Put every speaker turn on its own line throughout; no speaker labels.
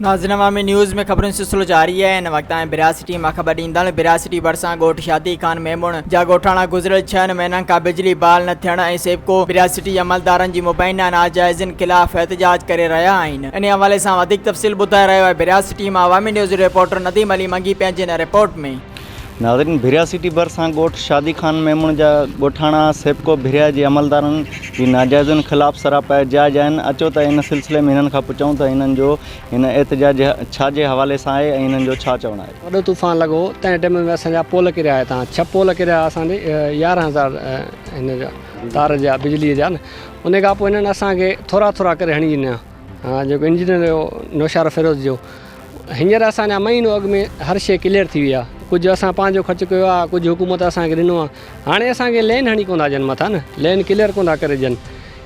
ناظرين عوامي نيوز ۾ خبرن جو سلسلو جاري آهي هن وقت آهن ڀريا سٽي مان خبر ڏيندڙ ڀريا سٽي ڀرسان ڳوٺ شادي خان ميمڻ جا ڳوٺاڻا گذريل ڇهن مهينن کان بجلي بحال نه ٿيڻ ۽ سيپڪو ڀريا سٽي عملدارن جي مبينا ناجائزين خلاف احتجاج ڪري رهيا آهن انهي حوالي سان وڌيڪ تفصيل ٻڌائي رهيو آهي ڀريا سٽي مان عوامي نيوز جو رپورٽر نديم علي منگي پنهنجي هن رپورٽ ۾.
ناظرين ڀريا سٽي ڀرسان ڳوٺ شادي خان ميمڻ جا ڳوٺاڻا سيپڪو ڀريا جي عملدارن جي ناجائزين خلاف سراپا احتجاج آهن اچو ته ان سلسلي ۾ هنن کان پڇون ته هنن جو هن احتجاج ڇا جي حوالي سان آهي ۽ هنن جو ڇا چوڻ آهي.
وڏو طوفان لڳو تنهن ٽيم ۾ اسان جا پول ڪريا هتان ڇهه پول ڪريا اسان جي 11 هزار هن جا تار جا بجلي جا نه ان کان پوء هنن اسان کي ٿورا ٿورا ڪري هڻي ڏنا ها جيڪو انجنيئر هيو نوشهرو فيروز جو هينئر اسان جا مهينو اڳ ۾ هر شيء ڪليئر ٿي وئي آهي ڪجهه اسان پنهنجو خرچ ڪيو آهي ڪجهه حڪومت اسان کي ڏنو آهي هاڻي اسان کي لين هڻي ڪونه ٿا ڏين مٿان نه لين ڪليئر ڪونه ٿا ڪري ڏين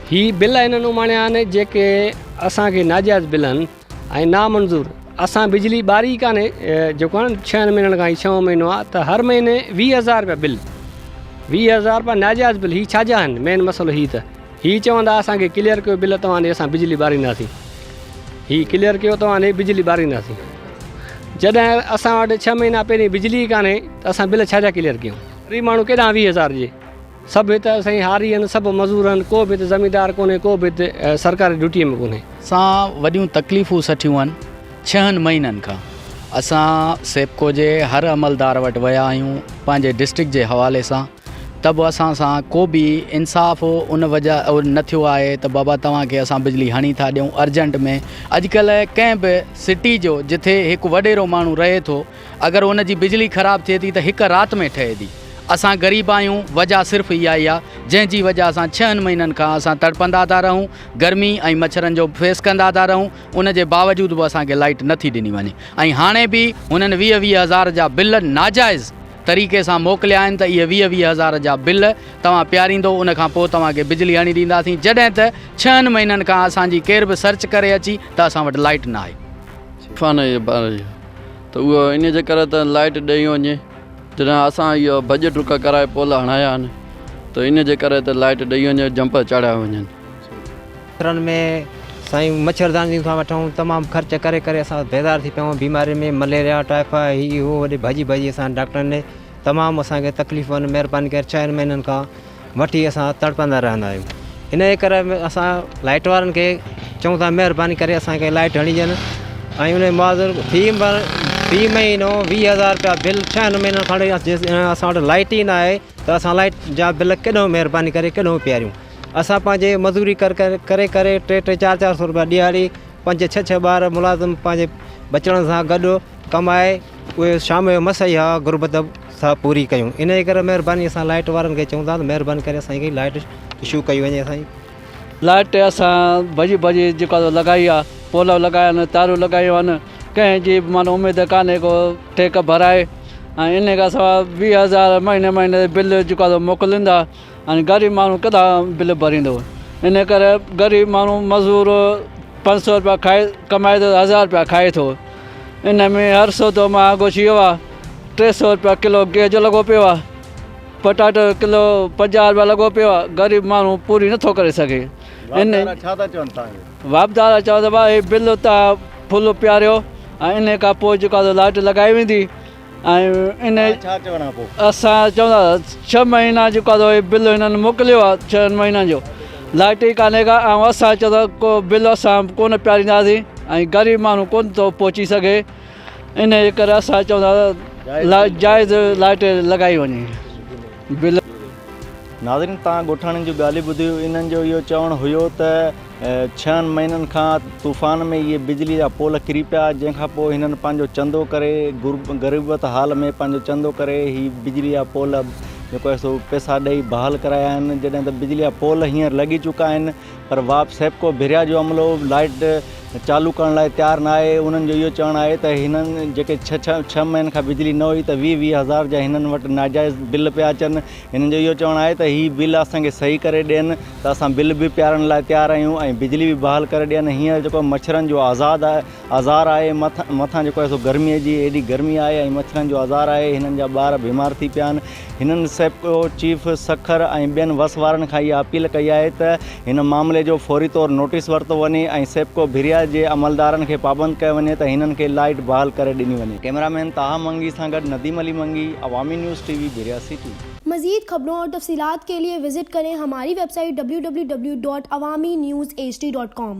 هي بل هنن اماڻيا آهن جيڪي اسان کي ناجائز بل آهن ۽ نامنظور اسان بجلي ٻاري ئي ڪانهي جيڪو آهي نه ڇهن مهينن کان هي ڇهون مهينو آهي ته هر مهيني 20 هزار رپيا بل 20 هزار رپيا ناجائز بل هي ڇا جا آهن مين مسئلو هي ته هي چوندا اسان کي ڪليئر ڪيو بل توهان ڏي اسان بجلي ٻارينداسين هي ڪليئر ڪيو توهان ڏي بجلي ٻارينداسين جڏهن اسان وٽ ڇهه مهينا پهرين بجلي ئي ڪانهي ته اسان بل ڇا جا ڪليئر ڪيون غريب ماڻهو ڪيڏانهن 20 هزار ڏي سڀ هت سائين هاري آهن سڀ مزور آهن ڪو به هت زميندار ڪونهي ڪو به هت سرڪاري ڊيوٽي ۾ ڪونهي.
سان وڏيون تڪليفون سٺيون آهن ڇهن مهينن کان اسان سيپڪو جي هر عملدار وٽ ويا آهيون پنهنجي ڊسٽرڪٽ جي حوالي سان ته به اسان سان ڪو به انصاف ان وجه نه ٿيو آهي ته بابا توهان کي اسان بجلي هڻي ٿا ڏيون ارجنٽ ۾ اڄڪلهه ڪنهن به سٽي جو جٿي هڪ وڏيرو ماڻهو رهي ٿو اگر ان جي بجلي خراب ٿئي ٿي ته هڪ رات ۾ ٺهي ٿي اسان غريب آهيون وجه صرف اها ئي آهي جنهن جي وجه سان ڇهن مهينن کان اسان تڙپندا ٿا رهون گرمي ۽ مڇرن جو فيس ڪندا ٿا رهون ان جي باوجود به اسان کي لائٽ نه ٿي ڏني وڃي ۽ هاڻي به هنن 20 20 هزار جا بل ناجائز طريقي سان موڪليا آهن ته اهي 20 20 هزار جا بل توهان پياريندو ان کان پوء توهان کي بجلي هڻي ڏينداسين جڏهن ته ڇهن مهينن کان اسان جي ڪير به سرچ ڪري اچي ته اسان وٽ لائيٽ نه آهي.
طوفان جي باري ته اهو ان جي ڪري ته لائيٽ ڏئي وڃي جڏهن اسان اهو ڀڄ ڊڪ ڪرائي پول هڻايا آهن ته ان جي ڪري ته لائيٽ ڏئي وڃي جمپر چاڙهيا وڃن.
مڇرن ۾ سائين مڇردانيون کان وٺون تمام خرچ ڪري ڪري اسان بيزار ٿي پيا آهيون بيمارين ۾ مليريا ٽائيفائيڊ هي هو هوڏي ڀڄي ڀڄي اسان ڊاڪٽرن ڏي تمام اسان کي تڪليفون آهن مهرباني ڪري ڇهن مهينن کان وٺي اسان تڙپندا رهندا آهيون ان جي ڪري اسان لائٽ وارن کي چئون ٿا مهرباني ڪري اسان کي لائٽ هڻي ڏين ۽ ان معاوضو في في مهينو 20 هزار روپيا بل ڇهن مهينن کان اسان وٽ لائٽ ئي نه آهي ته اسان لائٽ جا بل ڪيڏانهن مهرباني ڪري ڪيڏانهن پياريون اسان پنهنجي مزوري ڪر ڪري ڪري ٽي ٽي چار چار سو روپيا ڏيهاڙي پنج ڇهه ڇهه ٻار ملازم پنهنجي ٻچڙن سان گڏ ڪمائي اهي شام جو مس اها غربت سا پوري ڪيون ان جي ڪري مهرباني اسان لائٽ وارن کي چئون ٿا ته مهرباني ڪري اسان کي لائٽ اشو ڪئي وڃي اسان جي.
لائٽ اسان ڀڄي ڀڄي جيڪو آ سو لڳائي آ پول لڳايا آهن تارون لڳايون آهن ڪنهن جي به معنيٰ اميد ڪانهي ڪو ٽيڪ ڀرائي ۽ ان کان سواء 20 هزار مهيني مهيني بل جيڪو آ سو موڪليندا ۽ غريب ماڻهو ڪڏهن بل ڀريندو ان ڪري غريب ماڻهو مزور 500 روپيا کائي ڪمائي ٿو هزار روپيا کائي ٿو ان ۾ هر سودو مهانگو ٿي ويو آهي 300 روپيا ڪلو گيهه جو لڳو پيو آهي پٽاٽو ڪلو 50 روپيا لڳو پيو آهي غريب ماڻهو پوري نٿو ڪري سگهي ان
ڇا ٿا چون توهان کي
واپدار چون ٿا هي بل تان فل پياريو ۽ ان کان پوء جيڪو لائٽ لڳائي ويندي ۽ ان
ڇا چوڻ کان پوء؟
اسان چوندا ڇهه مهينا جيڪو آهي هي بل هنن موڪليو آهي ڇهن مهينن جو لائٽ ئي ڪانهي ڪا ۽ اسان چوندا ڪو بل اسان ڪونه پيارينداسين ۽ غريب ماڻهو ڪونه ٿو پهچي سگهي ان جي ڪري اسان چوندا جائز لائٽ لڳائي وڃي بل.
ناظرين توهان ڳوٺاڻن جون ڳالهيون ٻڌيون انهن جو اهو چوڻ هيو ته ڇهن مهينن کان طوفان ۾ اهي بجلي جا پول ڪري پيا جنهن کان پوء هنن پنهنجو چندو ڪري غريبت حال ۾ پنهنجو چندو ڪري هي بجلي جا پول جيڪو آهي سو پئسا ڏئي بحال ڪرايا آهن جڏهن ته بجلي جا پول هينئر لڳي چڪا آهن پر واپ سيپڪو ڀريا جو عملو لائٽ چالو ڪرڻ لاء تيار نه آهي انهن جو اهو چوڻ آهي ته هنن جيڪي ڇهه ڇهه ڇهه مهينن کان بجلي نه هئي ته 20 20 هزار جا هنن وٽ ناجائز بل پيا اچن هنن جو اهو چوڻ آهي ته هي بل اسان کي صحيح ڪري ڏين ته اسان بل به پيارڻ لاء تيار آهيون ۽ بجلي به بحال ڪري ڏين هينئر جيڪو مڇرن جو آزاد آزار آهي مٿان جيڪو آهي سو گرمي جي ايڏي گرمي آهي ۽ مڇرن جو آزار آهي هنن جا ٻار بيمار ٿي پيا آهن هنن سيپڪو چيف سکر ۽ ٻين وس وارن کان اها اپيل ڪئي آهي ته هن معاملي جو فوري طور نوٽيس ورتو وڃي ۽ سيپڪو ڀريا بحريه جي عملدارن کي پابند ڪيو وڃي ته هنن کي لائيٽ بحال ڪري ڏني وڃي. ڪئميرا مين طه منگي سان گڏ Nadeem Ali Mangi, Awami news T V, Bahria city.
मज़ीद खबरों और तफसीलात के लिए विज़िट करें हमारी वेबसाइट www.awamiNewsHD.com।